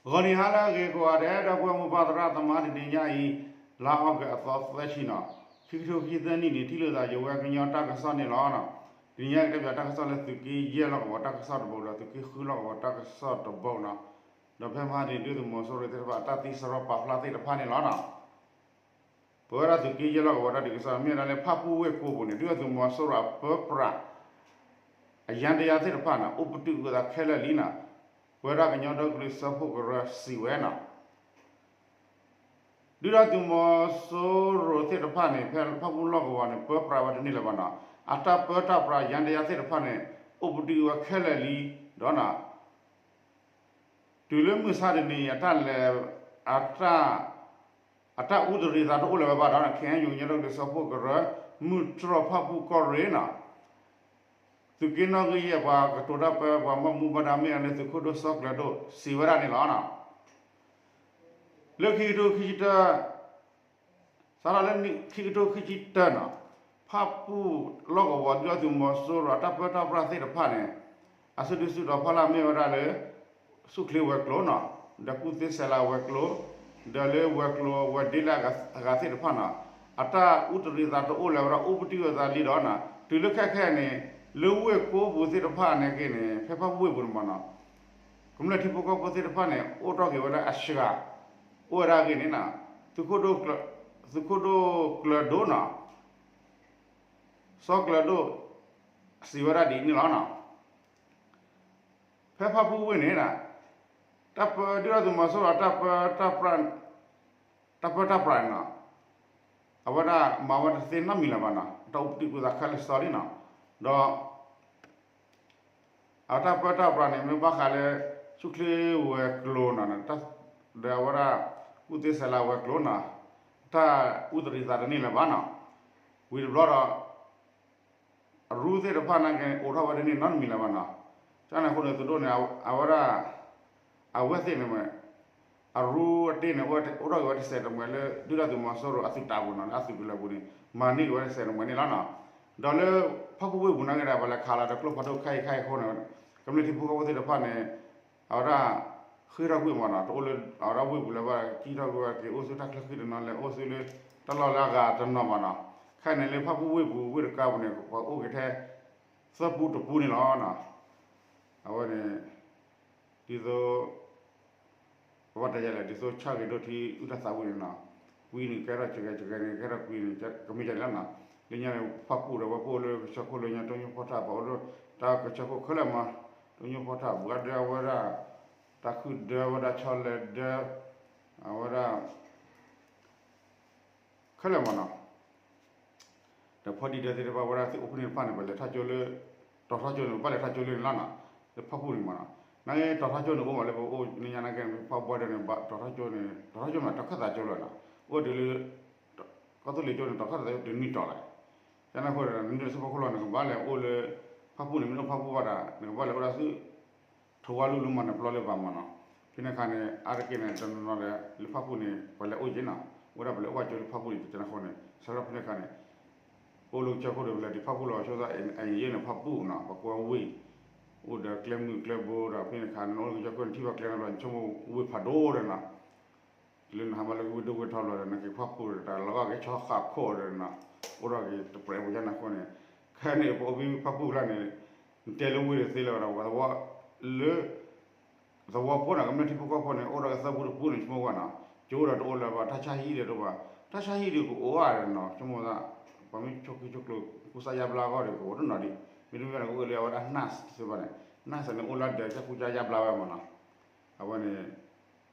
ဂီၤနံၤဟါလၢအဂ့ၤကိးဂၤဒဲး ဒီပုၢ်ဝဲၢ်မိၢ်ပၢ်သရၣ်သမါ တနံၤညါအံၤ လါအီကူးအသီသၢဆံနီၤ, ခံကထိခံဆံသၢနံၣ်န့ၣ် ထံၣ်လိာ်သးယဝဲကညီတၢ်ကစီၣ်န့ၣ်လီၤ. တနံၤညါကတဲပၠးတၢ်ကစီၣ်လၢသုးက့ယဲၢ်လီၢ်ကဝီၤတၢ်ကစီၣ်တဘိဒီး သုးက့ဃုလီၢ်ကဝီၤတၢ်ကစီၣ်တဘိနီၤ, ဒီးဖဲမဟါန့ၣ် ဒုၣ်ဒါသုးမီၤစိရိၤသ့ၣ်တဖၣ်အတၢ်သံစရီပာ်ဖျါသ့ၣ်တဖၣ်န့ၣ်လီၤနီၤ. ပဝဲဒၣ်သုးက့ယဲၢ်လီၢ်ကဝီၤတၢ်ဒုးကစီၣ် မ့ၢ်ဝဲဒၣ်လၢဖၣ်ပူၣ်ဝ့ၢ်ကိပူၤန့ၣ် ဒုၣ်ဒါသုးမီၤစိရိၤအပၢပြး အယါတယါသ့ၣ်တဖၣ်န့ၣ် အိၣ်ပတုာ်ကွံာ်သးခဲလၢာ်လံနီၤ, ပဝဲဒၣ်ကညီဒီကလုာ်စၢဖှိၣ်ကရၢစံးဝဲနီၤ. ဒုၣ်ဒါသုးမီၤစိရိၤသ့ၣ်တဖၣ်န့ၣ် ဖဲဖၣ်ပူၣ်လီၢ်ကဝီၤန့ၣ် ပၢပြးဝဲတန့ၢ်လၢၤဘၣ်နီၤ, အတၢ်ပၢတၢ်ပြးယါတယါသ့ၣ်တဖၣ်န့ၣ် အိၣ်ပတုာ်ဝဲခဲလၢာ်လံ, ဒီး တုၤလၢမုၢ်ဆါတနံၤအံၤ အတၢ်လဲၤ အတၢ် အတၢ်အူတရံးသးတအိၣ်လၢၤဝဲဘၣ်ဒီး ခ့ၣ်အဲၣ်ယူၣ်ကညီဒီကလုာ်စၢဖှိၣ်ကရၢ မုၢ်တြီၢ်ဖၣ်ပူၣ်ကီၢ်ရ့ၣ်နီၤ, သုးက့နီၣ်ဂံၢ်ယဲၢ်ပှၤကတိၤတၢ်ပၢ ပှၤဘၣ်မူဘၣ်ဒါမ့ၢ်အီၤလၢ သုးခိၣ်ဒိၣ်စီၤကျၢၤဒိၣ်စံးဝဲဒၣ်န့ၣ်လီၤ. လၢခံကထိခံဆံတၢ စးထီၣ်လၢခံကထိခံဆံတၢနီၤ, ဖၣ်ပူၣ်လီၢ်ကဝီၤ ဒုၣ်ဒါသုးမီၤစိရိၤအတၢ်ပၢတၢ်ပြးသ့ၣ်တဖၣ်န့ၣ် အစုဒုးစုတီၤဖီလာ်မ့ၢ်ဝဲဒၣ်လၢ ဆူၣ်ချ့ဝဲၤကျိၤနီၤ, ဒီးကူၣ်သ့ဆဲးလၤဝဲၤကျိၤ, ဒီးလၢဝဲၤကျိၤဝဲၤဒ့လၢအဂၤသ့ၣ်တဖၣ်နီၤ, အတၢ်အူတရံးသးတအိၣ်လၢၤဝဲဒၣ် အိၣ်ပတုာ်ဝဲသးလံဒီးနီၤ, တုၤလၢခဲခဲအံၤန့ၣ် လၢဝ့ၢ်ကိပူၤသ့ၣ်တဖၣ်န့ၣ်က့န့ၣ် ဖဲဖၣ်ပူၣ်ဝ့ၢ်ပူၤန့ၣ်မးနီၤ, ကမျၢၢ်ထံဖိကီၢ်ဖိသ့ၣ်တဖၣ်န့ၣ် အိၣ်ထီၣ်က့ၤဝဲဒၣ်အစှၤ, အိၣ်ဝဲဒၣ်အဂ့ၢ်န့ၣ်နီၤ, သုးခိၣ်ဒိၣ် သုးခိၣ်ဒိၣ်ကျၢၤဒိၣ်နီၤ စီၤကျၢၤဒိၣ် စံးဝဲဒၣ်ဒ်အံၤန့ၣ်လီၤနီၤ. ဖဲဖၣ်ပူၣ်ဝ့ၢ်န့ၣ် တၢ်ပၢ ဒုၣ်ဒါသုးမီၤစိရိၤ တၢ်ပၢ တၢ်ပၢတၢ်ပြးန့ၣ်နီၤ, အဝဲဒၣ်မၤဝဲတသ့နီတမံၤလၢၤဘၣ်နီၤ, တၢ်အိၣ်ပတုာ်ကွံာ်သးခဲလၢာ်စီလံနီၤ, ဒီး အတၢ်ပၢတၢ်ပြးန့ၣ် မ့ၢ်ဘၣ်ဃးလၢ ဆူၣ်ချ့ဝဲၤကျိၤနီၤ, ဒီးအဝဲဒၣ် ကူၣ်သ့ဆဲးလၤဝဲၤကျိၤနီၤ, တၢ်အူတရံးသးတန့ၢ်လၢၤဘၣ်နီၤ, ဝံၤတဘျီဒီး အရူသ့ၣ်တဖၣ်နာ်က့ အိးထီၣ်ဝဲတန့ၢ်နီတမံၤလၢၤဘၣ်နီၤ, ကန့ၣ်အဃိန့ၣ် သုးဒိၣ်န့ၣ် အဝဲဒၣ် အဝဲသ့ၣ်န့ၣ်မ့ၢ် အရူအတ့ၢ်န့ၣ် အိၣ်ထီၣ်က့ၤဝဲတစဲးတမှဲၤလၢ ဒုၣ်ဒါသုးမီၤစိရိၤအသုးတၢ်ပူၤနီၤ လၢအသုးကလၢၤပူၤန့ၣ် မၤန့ၢ်က့ၤဝဲတစဲးတမှဲၤန့ၣ်လီၤနီၤ, ဒီးလၢ ဖၣ်ပူၣ်ဝ့ၢ်ပူၤနာ်က့ဒီး ပှၤလဲၤခးလီၤဒီးကျိဖးဒိၣ်ခဲအံၤခဲအံၤအဃိန့ၣ် ကမျၢၢ်ထံဖိကီၢ်ဖိသ့ၣ်တဖၣ်န့ၣ် အဝဲဒၣ် ဃ့ၢ်ထီၣ်ကွံာ်မးနီၤ, တအိၣ်လၢအဝဲဒၣ်ဝ့ၢ်ပူၤလၢၤဘၣ်, ကံၣ်ထီၣ်ကွံာ်ဝဲက့ၤအိၣ်ဆူတၢ်ချၢဃံတနီၤ လဲၤအိၣ်ဆူလၢ တၢ်လီၢ်လၢအဂၤတနီၤမးနီၤ, ခဲအံၤန့ၣ်လၢဖၣ်ပူၣ်ဝ့ၢ်ပူၤဝ့ၢ်တကါပူၤန့ၣ် ပှၤအိၣ်က့ၤထဲ သၢပူတပူန့ၣ်လီၤနီၤ, အဝဲန့ၣ် ဒ်သိး ပဘၣ်တဲယလဲၣ် ဒ်သိးဆၣ်ဂ့ၤဒိၣ်ထံအုၣ်တၢ်သးဝံၣ်န့ၣ်နီၤ, ကွံန့ၣ်ကဲထီၣ်စှၤဂဲၤ စှၤဂဲၤန့ၣ်ကဲထီၣ်ကွံန့ၣ် ကမ့ၢ်ယလဲၣ်နီၤ, လၢညါန့ၣ် ဖၣ်ပူၣ်ဒီး ပှၤပအိၣ်လၢကဆၢခိၣ်လၢညါ တိညိၣ်ဖီထၣ် ပှၤအိၣ်လၢ တၢ်ကဆၢခိၣ်ခဲလၢာ်မး, တိညိၣ်ဖီထၣ် ဘှါဒၢဝဲဒၣ် တၢ်ခုၣ်ဒၢဝဲဒၣ် ဆီလဲၤဒၢ အဝဲဒၣ် ခဲလၢာ်မးနီၤ, ဒီးဖီဒံဒၢသ့ၣ်တဖၣ် ဝဲဒၣ်သုးအိၣ်ဖှိၣ်န့ၣ်တဖၣ်န့ၣ် ပလဲၤထီၣ်ကၠိလၢ တီၤထီကၠိန့ၣ် ပဘၣ်လဲၤထီၣ်ကၠိလၢန့ၣ်လီၤနီၤ, လၢဖၣ်ပူၣ်န့ၣ်မးနီၤ, နာ်က့တီၤထီကၠိန့ၣ် အိၣ်မးလၢပအိၣ်လၢညါနာ်က့ ဖၣ်ပူၣ်ဝ့ၢ်ဒၢန့ၣ် ဘၣ်တီၤထီကၠိန့ၣ် တီၤထီကၠိမး တၢ်ခၢၣ်သးကၠိလီၤနီၤ, အိၣ်တုၤလၢ ကီၢ်သူလ့ၤကၠိန့ၣ် တီၤခၢၣ်သးကၠိတနံၣ်တီၤလဲၣ်, ကန့ၣ်အဃိဒီး နမ့ၢ်အိၣ်လၢဆၣ်ဖိခိၣ်လီၤ နကဘၣ်လဲၤအိၣ်လၢ ဖၣ်ပူၣ်န့ၣ် မ့ၢ်အိၣ်ဖၣ်ပူၣ်ဘၣ်ဒီး နကဘၣ်လဲၤအိၣ်ဒၣ်ဆူ ထဝါလူၢ်လူမးန့ၣ် ပျီလၢပှၤမးနီၤ, ဖဲန့ၣ်အခါန့ၣ် အါတက့ၢ်န့ၣ် တနီၤနီၤဒီး လၢဖၣ်ပူၣ်န့ၣ် ပှၤလဲၤအိၣ်က့ၤနီၤ, အိၣ်ဒၣ်ပလဲၤအိၣ်ဘၣ်ကၠိလၢဖၣ်ပူၣ်န့ၣ် ကန့ၣ်အဃိန့ၣ် စးထီၣ်ဖဲန့ၣ်အခါန့ၣ် အိၣ်လၢကစၢၢ်ခိၣ်ဒီး ပလဲၤဒံးဖၣ်ပူၣ်လီၤ ဆိသး အံၤယဲန့ၣ် ဖၣ်ပူၣ်နီၤ ပှၤကိးဝ့ၢ် အိၣ်ဒီးကျဲမုၢ်ကျဲဘိဒီး ဖဲန့ၣ်အခါ နအိၣ်လၢကစၢၢ်ခိၣ်န့ၣ် ထံၣ်ဘၣ်ကျဲနီၤ ပှၤဆိကမိၣ်ဝ့ၢ်ဖးဒိၣ်ဒီးနီၤ တုၤလၢနဟးမၤလၢကဝ့ၢ်ဒိၣ်ဝ့ၢ်ထီလီၤဒီး နက့ၤဖၣ်ပူၣ်ဒီးတၢ်လီၤဂာ်က့ၤဆီဃာ်ခိၣ်ဒီးနီၤ, အိၣ်ထီၣ်က့ၤတပြဲးဖိညါန့ၣ်အဃိန့ၣ်, ခဲအံၤန့ၣ် ပအိၣ်ဖဲဖၣ်ပူၣ်ကျါန့ၣ် နတဲလၢဝ့ၢ်တသ့လၢၤဘၣ်ဒီး ပှၤသဝီလၢ သဝီဖိန့ၣ် ကမျၢၢ်ထံဖိကီၢ်ဖိန့ၣ် အိၣ်ဒီးကသၢပူတပူန့ၣ် ဆိကမိၣ်ကွၢ်နီၤ, ကၠိဒီးတအိၣ်လၢၤဘၣ် တၢ်ဆါဟံၣ်ဒီးတအိၣ်ဘၣ်, တၢ်ဆါဟံၣ်ဒီးကအိၣ်ဧါဒီးနီၤ ဆိကမိၣ်သး, ပှၤမ့ၢ်ဆိၣ်က့ၤဆိၣ်ကျိၤ ကူစါယါဘျါအဂီၢ်ဒီး ကအိၣ်တနီၤဒံး, မ့တမ့ၢ်ဒီး ကအိၣ်လၢအဝဲဒၣ် နၢ်စ့ၢ်ကီးဘၣ်န့ၣ်, နၢ်စ့ၢ်န့ၣ် အိၣ်လၢဒၢးကၢ်ကူစါယါဘျါဝဲမးနီၤ, အဝဲန့ၣ်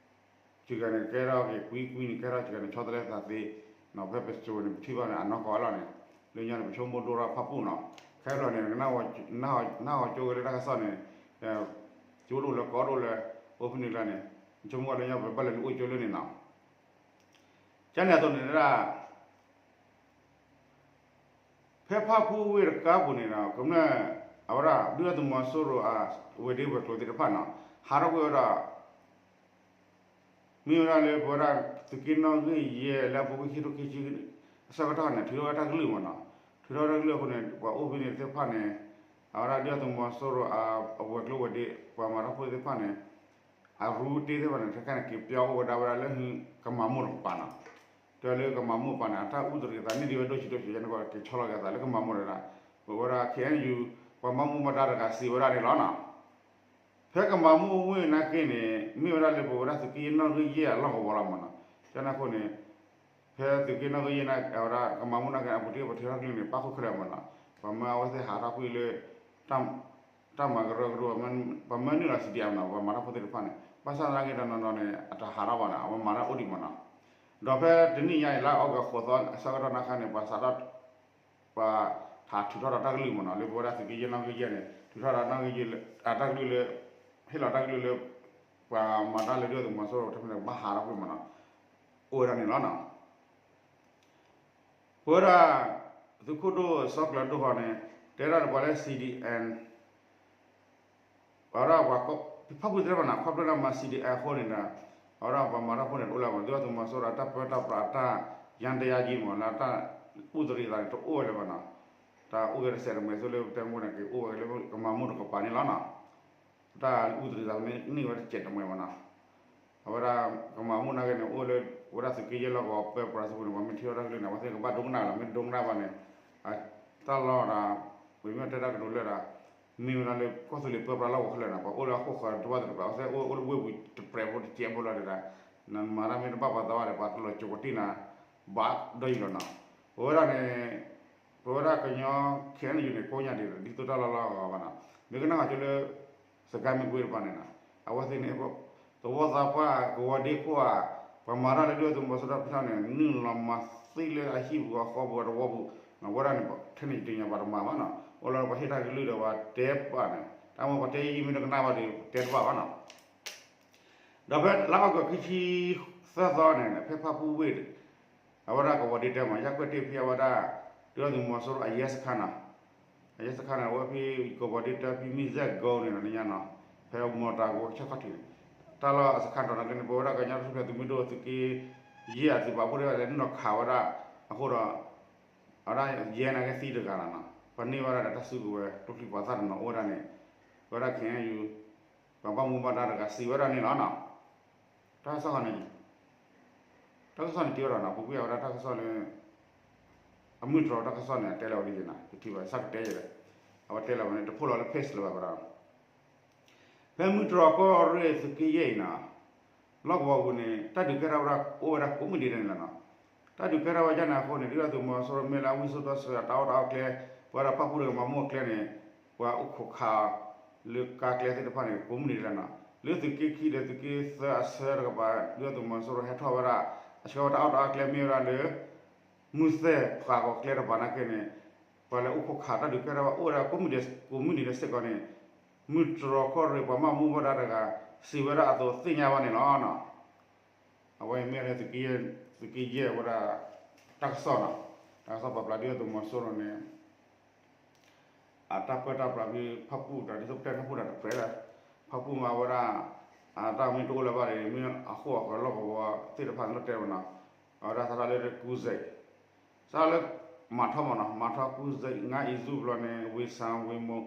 စှၤဂဲၤန့ၣ် ကဲထီၣ်က့ၤကွံ ကွံန့ၣ် ကဲထီၣ်စှၤဂဲၤန့ၣ် ဆီတလဲသးသ့, ဖဲပစိၤန့ၣ် ပထံၣ်ဘၣ်န့ၣ် အနီၢ်ကီၢ်ဝဲလီၤန့ၣ်, လၢညါန့ၣ် ပဆိကမိၣ်ဒိၣ်ထီၣ်ဖၣ်ပူၣ်နီၤ, ခဲအံၤန့ၣ် နကနၢ်ဟူကၠိဝဲလၢတၢ်ကစီၣ်န့ၣ်, ကၠိဒိၣ်လၢကီၢ်ဒိၣ်လၢ အိၣ်ဖဲန့ၣ်ကျါန့ၣ်, နဆိကမိၣ်လၢညါ ပဘၣ်လဲၤလၢအိၣ်ကၠိလၢန့ၣ်နီၤ, ကန့ၣ်အသိးန့ၣ်ဒၣ် ဖဲဖၣ်ပူၣ်ဝ့ၢ်တကါပူၤန့ၣ်ဒီး ကမျၢၢ် အဝဲဒၣ် ဒုၣ်ဒါသုးမီၤစိရိၤအဝဲၤဒ့ဝဲၤကျိၤသ့ၣ်တဖၣ်နီၤ, ဟးထီၣ်ကွံာ်ဝဲဒီး မ့ၢ်ဝဲဒၣ်လၢပဝဲဒၣ်သုးက့နီၣ်ဂံၢ်ယဲၢ်လၢအပူၤကွံာ်ခံကထိခံဆံ အဆၢကတီၢ်န့ၣ် ထုးထီၣ်ဝဲတၢ်ကလုၢ်မးနီၤ, ထုးထီၣ်တၢ်ကလုၢ်အဃိန့ၣ် ပှၤအိၣ်ဖဲန့ၣ်သ့ၣ်တဖၣ်န့ၣ် အဝဲဒၣ်ဒုၣ်ဒါသုးမီၤစိရိၤအဝဲၤကျိၤဝဲၤဒ့ ပှၤမၤတၢ်ဖိသ့ၣ်တဖၣ်န့ၣ် အရူတ့သ့ၣ်တဖၣ်န့ၣ် ခဲခါန့ၣ် က့ၤပၠီအိၣ်ဝဲဒၣ်ဝဲဒၣ်လၢ ကမၤမိၢ်တကပၤနီၤ. တဲလၢကမၤမိၢ်တကပၤန့ၣ် အတၢ်အူတရံးသးန့ၢ်ဒံးဝဲဒိၣ်ဆံးဒိၣ်ဆံး ယဲန့ၣ်ကီး က့ၤဆီလီၤက့ၤသးလၢကမၤမိၢ်တကပၤ, ပဝဲဒၣ် ခ့ၣ်အဲၣ်ယူၣ် ပှၤမၤမူဘၣ်ဒါတဂၤစံးဝဲဒၣ်န့ၣ်လီၤနီၤ. ဖဲကမၤမိၢ်ဝ့ၢ်နာ်က့န့ၣ် မ့ၢ်ဝဲဒၣ်လၢပဝဲဒၣ်သုးက့ယဲၢ်နီၣ်ဂံၢ်ယဲၢ်အလီၢ်ကဝီၤလီၤမးနီၤ. ကန့ၣ်အဃိန့ၣ် ဖဲသုးက့နီၣ်ဂံၢ်ယဲၢ်န့ၣ် အဝဲဒၣ်ကမၤမိၢ်နာ်က့န့ၣ် အပူၤတ့ၢ်ပထံထီၣ်ကလုၢ်န့ၣ် ပၣ်ဃုာ်ခဲလၢာ်မးနီၤ. ပှၤမၢအဝဲသ့ၣ်ဟးထီၣ်ကွံာ်လၢ တၢ်မၤကရၢကရိ ပှၤမၢနုာ်လီၤ စံၣ်ဒံၣ်အါ မးနီၤ, ပှၤမၤတၢ်ဖိသ့ၣ်တဖၣ်န့ၣ် ဘၣ်ဆၣ်သနာ်က့တနီၤနီၤန့ၣ် အတဟးထီၣ်ဘၣ်နီၤ, အဝဲမၤတၢ်အိၣ်ဒံးမးနီၤ. ဒီးဖဲတနံၣ်ညါအံၤ လါအီကူးဃိးသီအဆၢကတီၢ်နာ်က့န့ၣ် ပှၤစးထီၣ် ပှၤထးထုးထီၣ်ဒီးတၢ်ကလုၢ်မးနီၤ, လၢပဝဲဒၣ်သုးက့ယဲၢ်နီၣ်ဂံၢ်ယဲၢ်န့ၣ် ထုးထီၣ်ဒီးနီၣ်ဂံၢ်ယဲၢ်လၢ အတၢ်ကလုၢ်လၢ ဟ့ၣ်လီၤတၢ်ကလုၢ်လၢ ပှၤမၤတၢ်လၢဒုၣ်ဒါသုးမီၤစိရိၤတဖၣ်န့ၣ် ဘၣ်ဟးထီၣ်ကွံာ်မးနီၤ, အိၣ်ဝဲဒၣ်န့ၣ်လီၤနီၤ. ပဝဲဒၣ် သုးခိၣ်ဒိၣ်စီၤကျၢၤဒိၣ်ဃီန့ၣ် တဲဒၣ်ဒီးပှၤလၢ C D N ပှၤဒၣ်ပှၤ ဖၣ်ပူၣ်သ့ၣ်တဖၣ်န့ၣ် ခီဖျိလၢမၤ C D N အဃိန့ၣ်ဒီး အဝဲဒၣ်ပှၤမၤတၢ်ဖိန့ၣ် တအိၣ်လၢၤဘၣ်, ဒုၣ်ဒါသုးမီၤစိရိၤအတၢ်ပၢတၢ်ပြးအတၢ် ယါတယါကံမး လၢတၢ်အူတရံးသးန့ၣ် တအိၣ်ဝဲလၢၤဘၣ်နီၤ. တၢ်အိၣ်ဝဲတစဲးတမှဲးဆိလၢပတဲမူန့ၣ် က့ၤအိၣ်ဝဲလၢကမၤမိၢ်တကပၤန့ၣ်လီၤနီၤ. တၢ်အူတရံးသးန့ၣ် န့ၢ်ဝဲတစဲးတမှဲးမးနီၤ. အဝဲဒၣ်ကမၤမိၢ်နာ်က့န့ၣ် အိၣ်လၢ ဝဲဒၣ်သုးက့ယဲၢ်လီၢ်ကဝီၤပၢပြးအစုပူၤန့ၣ် ပှၤမ့ၢ်ထံၣ်ဝဲတၢ်ကလုၢ်န့ၣ် အဝဲသ့ၣ်ကဘၣ်ဒိကနၣ်လီၤ, မ့ၢ်ဒိကနၣ်ဘၣ်န့ၣ် အတၢ်လီၢ်ဒီး ပမ့ၢ်တဲတၢ်ကတိၤလၢဒီး မ့ၢ်ဝဲဒၣ်လၢကီၢ်သူလ့ၤပၢပြးလီၢ်ကဝီၤခဲလၢာ်န့ၣ် ပှၤအိၣ်လၢအခိၣ်ဃၢၤတဘၣ်သ့ၣ်တဖၣ် အဝဲသ့ၣ်အိၣ်လၢဝ့ၢ်ပူၤတပြဲးဖိတစဲးဖိလီၤဒီး နမၤတၢ်မ့ၢ်တဘၣ်ပှၤသးဘၣ်ဒီး ပှၤကလီၤကၠိကတံၢ်နၤ ဘၣ်ဒီးယံာ်လီၤနီၤ. ပဝဲဒၣ်န့ၣ် ပဝဲဒၣ်ကညီ ခ့ၣ်အဲၣ်ယူၣ်န့ၣ် ကိးညါဒံး ဒ်သိးတၢ်လီၢ်လီၢ်အဂီၢ်ဘၣ်နီၤ, မ့ၢ်ကနၣ်ဃီၤကၠိလၢ စကဲမ့ၢ်ကွ့တပၤန့ၣ်နီၤ, အဝဲသ့ၣ်န့ၣ် သဝီသးပှၢ်ကဝီၤဒ့ခိၣ်ဧါ, ပှၤမၤတၢ်လၢဒုၣ်ဒါသုးမီၤစိရိၤတဖၣ်န့ၣ် နုာ်လီၤမၤသံလၢအဟံၣ်ပူၤအဃီပူၤအသဝီပူၤ, ဝဲဒၣ်န့ၣ် ထဲန့ၣ်ယတညါပှၤတမၤဘၣ်နီၤ, အိၣ်လၢပှၤဟ့ၣ်တၢ်ကလုၢ်ဒီးပှၤတဲဘၣ်န့ၣ် တၢ်မ့ၢ်ပှၤတဲယံာ်ယံာ်မ့ၢ်တကနၣ်ဘၣ်ဒီး ပတဲတဘၣ်ဘၣ်နီၤ. ဒီးဖဲလါအီကူးခံဆံသၢသီန့ၣ် ဖဲဖၣ်ပူၣ်ဝ့ၢ် အဝဲဒၣ်ကဝီၤဒ့တၢမး ယၢ်ကွဲၢ်တ့ၢ်ဖဲအဝဲဒၣ် ဒုၣ်ဒါသုးမီၤစိရိၤအရဲစခန်းနီၤ, အရဲစခန်းန့ၣ် အဝဲဖဲကဝီၤဒ့တၢဖဲမံၤစဲၣ်ကိန့ၣ်နီၤ နညါနီၤ, ဖဲမီၤတၤကိးဆၢခီၣ်ထံးန့ၣ် တၢ်လီၢ်အစခန်းဒီးနာ်က့န့ၣ် ပဝဲဒၣ်ကညီတၢ်ထူၣ်ဖျဲးသုးမုၢ်ဒိၣ်သုးက့ယဲၢ်အသုးပာ်ဖှိၣ်တဖၣ်န့ၣ် နုာ်လီၤခးဝဲဒၣ်အဃိဒီး အဝဲဒၣ်ယဲၢ်နာ်က့သံတဂၤလီၤနီၤ, ပှၤန့ၢ်ဝဲဒၣ်ဒီးတၢ်စုကဝဲၤ ကျိချံပှၤသၣ်တနီၤအိၣ်ဝဲဒၣ်န့ၣ် ပဝဲဒၣ် ခ့ၣ်အဲၣ်ယူၣ် ပှၤဘၣ်မူဘၣ်ဒါတဂၤစံးဝဲဒၣ်န့ၣ်လီၤနီၤ. တၢ်ကစီၣ်န့ၣ် တၢ်ကစီၣ်န့ၣ်တ့ဝဲဒီးနီၤ ပူၤကွံာ်အဝဲဒၣ်တၢ်ကစီၣ်လၢ အမုၢ်တြီၤတၢ်ကစီၣ်န့ၣ် အတဲလၢအီၤဒ်ယဲၢ်နီၤ ယထံၣ်ဘၣ်ဆၣ်ကတဲယဲၢ်ဒီး အဝဲတဲလၢအီၤန့ၣ် တဖိးလီၤလၢ page လၢၤဘၣ်ဝဲဒၣ် ဖဲမုၢ်တြီၤကီၢ်ရ့ၣ်သုးက့ယဲၢ်အံၤနီၤ လီၢ်ကဝီၤပူၤန့ၣ် တၢ်ဒုးကဲထီၣ်ဝဲဒၣ်အိၣ်ဝဲဒၣ်ကိးမုၢ်နံၤဒဲးန့ၣ်လီၤနီၤ. တၢ်ဒုးကဲထီၣ်ဝဲဒၣ်န့ၣ်အဃိန့ၣ် ဒုၣ်ဒါသုးမီၤစိရိၤမ့ၢ်လၢအဝံစိာ်တီဆှၢအတၢ်အီၣ်တၢ်အီကျဲ ပဝဲဒၣ်ဖၣ်ပူၣ်ဒီးကမၤမိၢ်အကျဲန့ၣ် ပှၤအိၣ်ခိးခးအီၤလၢကါကျဲသ့ၣ်တဖၣ်န့ၣ် ကိးမုၢ်နံၤဒဲးလီၤနီၤ. လၢသုးက့ခံဒီးသုးက့သၢအဆၢတကပၤ ဒုၣ်ဒါသုးမီၤစိရိၤဟဲထီၣ်ဝဲဒၣ် အဆှၢဝဲတၢ်အီၣ်တၢ်အီကျဲမ့ၢ်ဝဲဒၣ်လၢ မုၢ်သဲၣ်ဖးကီးကျဲတပၤနာ်က့န့ၣ် ပှၤလဲၤအိၣ်ခိးခးတၢ်ဒုးကဲထီၣ်ဝဲအိၣ်ဝဲဒၣ်ကိးမုၢ်နံၤဒဲးစ့ၢ်ကီးန့ၣ် မုၢ်တြီၤကီၢ်ရ့ၣ်ပှၤဘၣ်မူဘၣ်ဒါတဂၤ စံးဝဲဒၣ်အသိးသ့ၣ်ညါဘၣ်န့ၣ်လီၤနီၤ. အဝဲအံၤမ့ၢ်ဝဲဒၣ် သုးက့ယဲၢ်ဝဲဒၣ် တၢ်ကစီၣ်နီၤ, တၢ်ကစီၣ်ပာ်ဖျါဒုၣ်ဒါသုးမီၤစိရိၤန့ၣ် အတၢ်ပၢတၢ်ပြးဖဲဖၣ်ပူၣ်တၢ်ဒ်သိးပတဲဖၣ်ပူၣ်တၢ်တပြဲးလၢ ဖၣ်ပူၣ်မ့ၢ်ဝဲဒၣ် အတၢ်မ့ၢ်တအိၣ်လၢၤဘၣ်ဒီး မ့ၢ်အဃိအဃၢၤလီၢ်ကဝီၤသ့ၣ်တဖၣ်လၢတဲဝဲနီၤ, အဝဲဒၣ်စးထီၣ်လၢကူစဲး စးထီၣ်လၢ မၤထီၣ်မးနီၤ, မၤထီၣ်ကူစဲး ငါးအံၤဆူဘျီန့ၣ် ဝ့ၢ်စၣ်ဝ့ၢ်မိၢ်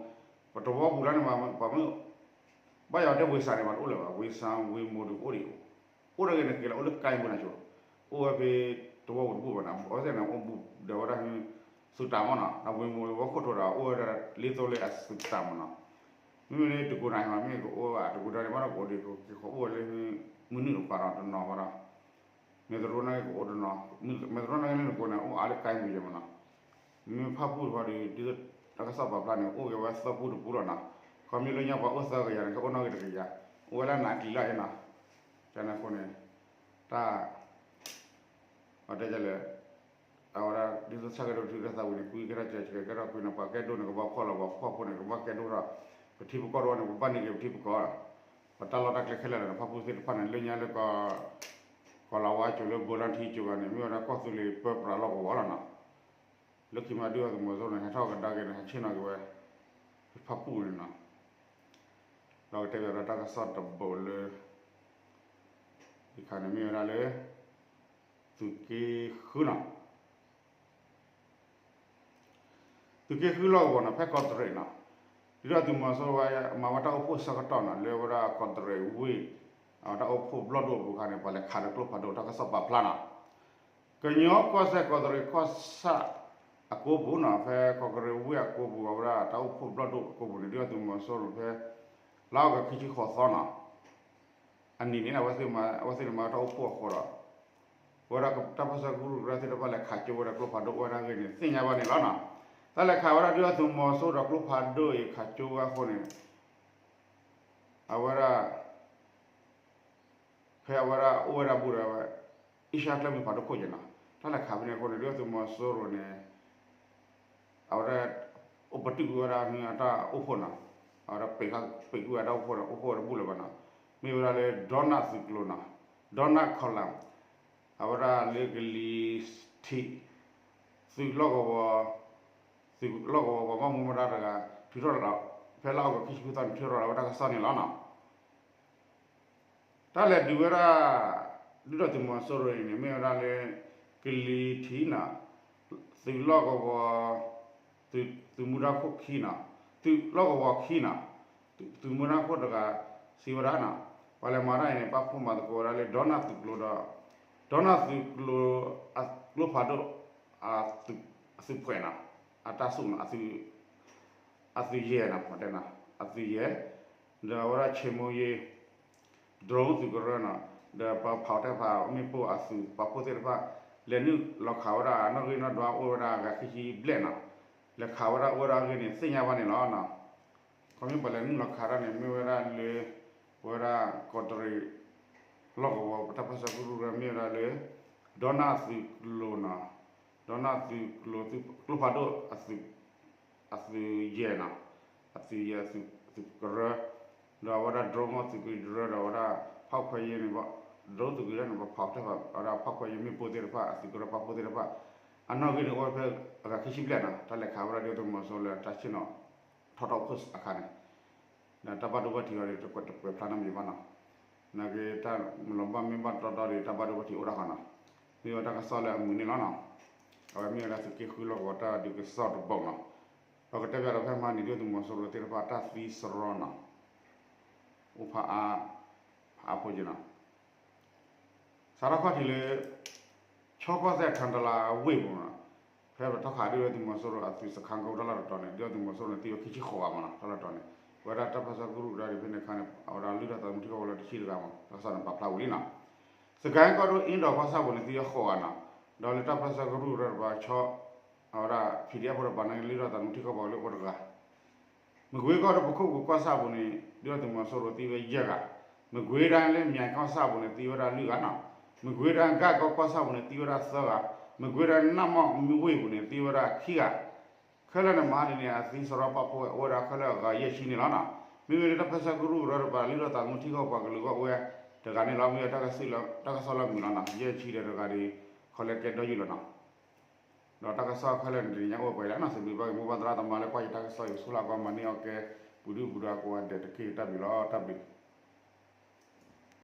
ပတဝီပူၤလၢန့ၣ် ပှၤမ့ၢ် ဘၣ်ယွၤတဲဝ့ၢ်စၣ်န့ၣ် ဘၣ်တအိၣ်လၢၤဘၣ်, ဝ့ၢ်စၣ်ဝ့ၢ်မိၢ်ဒုးအိၣ်ဒံး, အိၣ်ဒၣ်ဂ့ၤန့ၣ်က့ၤလီၤ အိၣ်လၢကါပူၤန့ၣ်ဆိ, အိၣ်ဝဲဖဲတဝီပူၤတဘူၣ်ဘၣ်နီၤ, အဝဲသ့ၣ်န့ၣ်အိၣ်ဘူးဒီးဝဲဒၣ် သုးတၢ်မးနီၤ, ဒီးဝ့ၢ်မိၢ်ဝဲခိၣ်ထိးဒီး အိၣ်ဝဲဒၣ်လ့သိလ့အသုးတၢ်မးနီၤ, မ့မ့ၢ်လၢတကူးနၤဟဲမး မ့ၢ်ကအိၣ်ဘၣ် တကူးဒီးန့ၣ် ဘၣ်ဒီးကအိၣ်ဒံး ကက့ၤဃီအိၣ်ဝဲလၢ မုၢ်နုာ်တပၤဒီးတနီၤဘၣ်ဒီး မဲၢ်တရိနာ်က့ကအိၣ်တနီၤ, မဲၢ်တရိနာ်က့လၢနကိးန့ၣ် အိၣ်အါလၢကါပူၤယဲၢ်မးနီၤ, မ့ၢ်ဖၣ်ပူၣ်တခီဒီး ဒ်သိးတၢ်ကစီၣ်ပာ်ဖျါန့ၣ် အိၣ်က့ၤဝဲသၢပူၣ်တပူၣ်လီၤနီၤ, ခီမ့ၢ်လၢညါပှၤအိၣ်သၢကယၤန့ၣ် ကအိၣ်နီၣ်ဂံၢ်တကယၤ, အိၣ်ဝဲလၢနးကျံၤလၢအံၤနီၤ, ကန့ၣ်အဃိန့ၣ် တၢ် ပတဲလဲၣ် အဝဲဒၣ် ဒ်သိးဆၣ်ကဲဒိၣ်ထံကဲသးဝံၤန့ၣ် ကွံကဲထီၣ်ကဲကဲထီၣ်ကွံန့ၣ် ပှၤကဲဒိၣ်န့ၣ် ကဘၣ်ဖှီၣ်လီၤ ပှၤဖှီၣ်ဖိန့ၣ် ကဘၣ်ကဲဒိၣ်ထီၣ်, ပထံပကီၢ်တဝီန့ၣ် ပဘၣ်န့ၢ်က့ၤပထံပကီၢ်, ပတၢ်လီၢ်တၢ်ကျဲခဲလၢာ်န့ၣ် ဖၣ်ပူၣ်သ့ၣ်တဖၣ်န့ၣ် လၢညါလၢ ကီၢ်လၤဝါကၠိၤလၢဘိလါထံကၠိၤဂၤန့ၣ် မ့ၢ်ဝဲဒၣ်ကီၢ်သူလ့ၤပၢပြးလီၢ်ကဝီၤလီၤနီၤ, လၢခံမးဒုၣ်ဒါသုးမီၤစိရိၤန့ၣ် ဟဲထီၣ်ကဒါက့ၤန့ၣ် ဟဲဆ့ၣ်နီၤက့ၤဝဲ ဖၣ်ပူၣ်န့ၣ်နီၤ, ဒီးကတဲဘၣ်ဒီးတၢ်ကစီၣ်တဘိးလၢ ယခါန့ၣ်မ့ၢ်ဝဲဒၣ်လၢ သုးက့ဃုနီၤ, သုးက့ဃုလီၢ်ကဝီၤနီၤ ဖဲကီးတရံးနီၤ, ဒုၣ်ဒါသုးမီၤစိရိၤဝဲ မၤဝဲတၢ်အိၣ်ဖှိၣ်ဆၢကတီၢ်နီၤ လၢဝဲဒၣ်ကီးတရံးဝ့ၢ် အတၢ်အိၣ်ဖှိၣ်ဘျီၣ်ဒိၣ်အပူၤအခါန့ၣ် ပှၤလဲၤခးဒီးကျိဖးဒိၣ် တၢ်ကစီၣ်ပာ်ဖျါနီၤ. ကညီကီၢ်စဲၣ် ကီးတရံးကီၢ်ဆၣ်အကိပူၤနီၤ, ဖဲကီးကရံးဝ့ၢ်အကိပူၤ အဝဲဒၣ်တၢ်အိၣ်ဖှိၣ်ဘျီၣ်ဒိၣ်အကိပူၤန့ၣ် ဒုၣ်ဒါသုးမီၤစိရိၤဖဲ လါအီကူးခံဆံဃိးသီနီၤ အနံၤန့ၣ် အဝဲသ့ၣ်မၤ အဝဲသ့ၣ်န့ၣ်မၤတၢ်အိၣ်ဖှိၣ်အဃိဒီး ဝဲဒၣ်တၢ်ပၢၢ်ဆၢကရူၢ်ကရၢသ့ၣ်တဖၣ်လဲၤခးကၠိဝဲဒၣ်ကျိဖးဒိၣ်အိၣ်ဝဲဒၣ်အဂ့ၢ်န့ၣ် သ့ၣ်ညါဘၣ်န့ၣ်လီၤနီၤ. တၢ်လဲၤခးဝဲဒၣ်ဒုၣ်ဒါသုးမီၤစိရိၤဒီးကျိဖးဒိၣ်အံၤခးကၠိဝဲအဃိန့ၣ် အဝဲဒၣ် ဖဲအဝဲဒၣ်အိၣ်ဝဲဒၣ်ဘူးဒီး အ့ရှါကျဲမုၢ်ဖးဒိၣ်ခိၣ်ယဲၢ်နီၤ, တၢ်လဲၤခးဖဲန့ၣ်အဃိန့ၣ် ဒုၣ်ဒါသုးမီၤစိရိၤန့ၣ် အဝဲဒၣ် အိၣ်ပတုာ်ကွံာ်ဝဲဒၣ်အတၢ်အိၣ်ဖှိၣ်နီၤ, အဝဲဒၣ်ပံးကွံာ်ဝဲတၢ်အိၣ်ဖှိၣ်ဒီး အိၣ်ဖှိၣ်ဝဲတဘူးလၢၤဘၣ်နီၤ, မ့ၢ်ဝဲဒၣ်လၢ ဒီနၣ်သုးကျိၤနီၤ, ဒီနၣ်ခီလၣ် အဝဲဒၣ်လၢကလံၤထံး သုးလီၢ်ကဝီၤ သုးလီၢ်ကဝီၤပှၤဘၣ်မူဘၣ်ဒါတဂၤ ထုးထီၣ်လီၤ ဖဲလါအီကူးခံဆံဃုသီန့ၣ် ထုးထီၣ်လီၤဝဲတၢ်ကစီၣ်န့ၣ်လီၤနီၤ. တၢ်လဲၤဒုးဝဲဒၣ် ဒုၣ်ဒါသုးမီၤစိရိၤအံၤန့ၣ် မ့ၢ်ဝဲဒၣ်လၢ ကလံၤထံးနီၤ, သုးလီၢ်ကဝီၤ သုးမူဒါခိၣ်ခံနီၤ, သုးလီၢ်ကဝီၤခံနီၤ, သုးမူဒါခိၣ်တဂၤစံးဝဲဒၣ်နီၤ, ပှၤလဲၤမၤတၢ်အံၤန့ၣ် ပာ်ဖှိၣ်မၤသကိးဝဲဒၣ်လၢ ဒီနၣ်သုးကျိၤဒီး ဒီနၣ်သုးကျိၤ ကျိဖးဒိၣ် အသုးဖှဲးနီၤ, အတၢ်စူၣ်နီၤ အသုးယဲၢ်နီၤ, အသုးယဲၢ် ဒီးအဝဲဒၣ် ဆ့မိယ့ drone သုးကရၢနီၤ, ဒီးပှၤဖီၣ်တၢ်ဖးမ့ၣ်ပိၢ်အသုးပာ်ဖှိၣ်သ့ၣ်တဖၣ် လဲၤနုာ်လီၤခးဝဲဒၣ်နီၣ်ဂံၢ်နီၣ်ဒွးအိၣ်ဝဲဒၣ်အဂၤခံဆံဘျဲၣ်နီၤ, လဲၤခးဝဲဒၣ်အိၣ်ဝဲဒၣ်အဂ့ၢ်န့ၣ် သ့ၣ်ညါဘၣ်န့ၣ်လီၤ. ခီမ့ၢ်ပှၤလဲၤနုာ်လီၤခးတၢ်န့ၣ် မ့ၢ်ဝဲဒၣ်လၢ ပဝဲဒၣ်ကီးတရံး လီၢ်ကဝီၤ ပတၢ်ပၢၢ်ဆၢကရူၢ်ကရၢမ့ၢ်ဝဲဒၣ်လၢ ဒီနၣ်သုးကျိၤနီၤ, ဒီနၣ်သုးကျိၤ ကျိဖးဒိၣ် အသုးယဲၢ်နီၤ, အသုးယဲၢ်သုးကရၢ, ဒီးအဝဲဒၣ် drone သုးကရၢ ဒီးအဝဲဒၣ် ဖီၣ်ခွဲးယာ်န့ၣ် drone သုးကရၢန့ၣ် ပှၤဖီၣ်တၢ်ဖး အဝဲဒၣ်ဖီၣ်ခွဲးယာ်မ့ၣ်ပိၢ်သ့ၣ်တဖၣ် အသုးကရၢပာ်ဖှိၣ်သ့ၣ်တဖၣ် အနီၣ်ဂံၢ်န့ၣ်အိၣ်ဝဲဖဲအဂၤခံဆံဘျဲၣ်နီၤ, တၢ်လဲၤခးဝဲဒၣ်ဒုၣ်ဒါသုးမီၤစိရိၤလၢတၢ်ဆ့ၣ်နီၤ ထီၣ်တၢ်အိၣ်ဖှိၣ်အခါန့ၣ် ဒီးတၢ်ဘၣ်ဒိဘၣ်ထံးအီၤဒီး တကွဲးတပှဲၤဖျါနီတမံၤဘၣ်နီၤ, နာ်က့ တၢ်မၤလီၤဘၣ်မ့ၢ်ဘၣ်တီတီဒီး တၢ်ဘၣ်ဒိဘၣ်ထံးအိၣ်ဒၣ်ဃီနီၤ, မ့ၢ်ဝဲတၢ်ကစီၣ်လၢအမုာ်န့ၣ်လီၤနီၤ, အဝဲမ့ၢ်ဝဲဒၣ်သုးက့ဃုလီၢ်ကဝီၤတၢ်ဒုးကစီၣ်တဘီနီၤ, ဒီးကတဲဘၣ်ဒီးဖဲမဟါန့ၣ် ဒုၣ်ဒါသုးမီၤစိရိၤသ့ၣ်တဖၣ်တၢ်သံစရီနီၤ, အိၣ်ဖးအါ ဖးအါဖိက့နီၤ စးထီၣ်ခီၣ်ထံးလၢ ခၠီကီၢ်စဲၣ် ထၣ်တလးဝ့ၢ်ပူၤနီၤ, ဖဲပထီၣ်ခးဒုၣ်ဒါသုးမီၤစိရိၤအသုးစခါကိးတၢ်လီၢ်တတီၤန့ၣ် ဒုၣ်ဒါသုးမီၤစိရိၤန့ၣ် သံဝဲခံဆံဃိးဂၤမးနီၤ, တၢ်လီၢ်တတီၤန့ၣ် ပဝဲဒၣ်တၢ်ပၢၢ်ဆၢကရူၢ်ကရၢဒ်ဖဲန့ၣ်အခါန့ၣ် အဝဲဒၣ်လုၢ်ထီၣ်သးသမူထံကီၢ်ဖိလၢတဆံတဂၤမး တၢ်ကစီၣ်န့ၣ်ပာ်ဖျါဝံၤလံနီၤ, စကဲၣ်ကီၢ်ဒိၣ်အ့ဒီးကီၢ်ဆၣ်ပူၤန့ၣ် သံဝဲဃိးဂၤနီၤ, ဒီးလၢတၢ်ပၢၢ်ဆၢကရူၢ်ကရၢတပၤ ခၠီ အဝဲဒၣ် PDF ဖိတပၤန့ၣ် လုၢ်ထီၣ်သးသမူထံကီၢ်ဖိလၢအိၣ်တဂၤ မကွ့ကီၢ်ဒိၣ်ပခိၣ်ပူၤကီၢ်ဆၣ်ပူၤန့ၣ် ဒုၣ်ဒါသုးမီၤစိရိၤသံဝဲယဲၢ်ဂၤ, မကွ့ဒၣ်လၢ မၠဲၣ်ကီၢ်ဆၣ်ပူၤန့ၣ် သံဝဲဒၣ်လွံၢ်ဂၤနီၤ, မကွ့ဒၣ်ဂၣ်ကီၢ်ကီၢ်ဆၣ်ပူၤန့ၣ် သံဝဲဒၣ်သၢဂၤ, မကွ့ဒၣ်နၢ်မီၢ်မ့ၢ်ဝ့ၢ်ပူၤန့ၣ် သံဝဲဒၣ်ခံဂၤ, ခဲလၢာ်န့ၣ်မၤဒ်န့ၣ် အသံစရီပာ်ဖှိၣ်ဝဲအိၣ်ဝဲဒၣ်ခဲလၢာ်အဂၤယဲၢ်ဆံန့ၣ်လီၤနီၤ, မ့မ့ၢ်လၢတၢ်ပၢၢ်ဆၢကရူၢ်ကရၢတပၤ လုၢ်ထီၣ်သးသမူထံကီၢ်ပှၤကလုာ်ဂီၢ်ဝဲတဂၤန့ၣ်လီၤ, မ့ၢ်ဝဲတၢ်ကစီၣ်လၢမုာ်လီၤနီၤ, ယဲၢ်ဆံဒီးတဂၤဒီး ခီလဲကဲဒီယုၢ်လီၤနီၤ. ဒီးတၢ်ကစီၣ်ခဲလၢာ်န့ၣ် တနံၤညါအိၣ်ပှဲၤလံနီၤ, စံးဘျုးဘၣ်က့ၤမိၢ်ပၢ်သရၣ်သမါလၢကွၢ်ယတၢ်ကစီၣ်အံၤ ဆူလၢကွၢ်မၤန့ၢ်အီၣ်ကဲ ပူၤဒုၣ်ပူၤဒါကိးဂၤဒဲးတက့ၢ်, တၢ်ဘျုးလီၤ, တၢ်ဘျုး.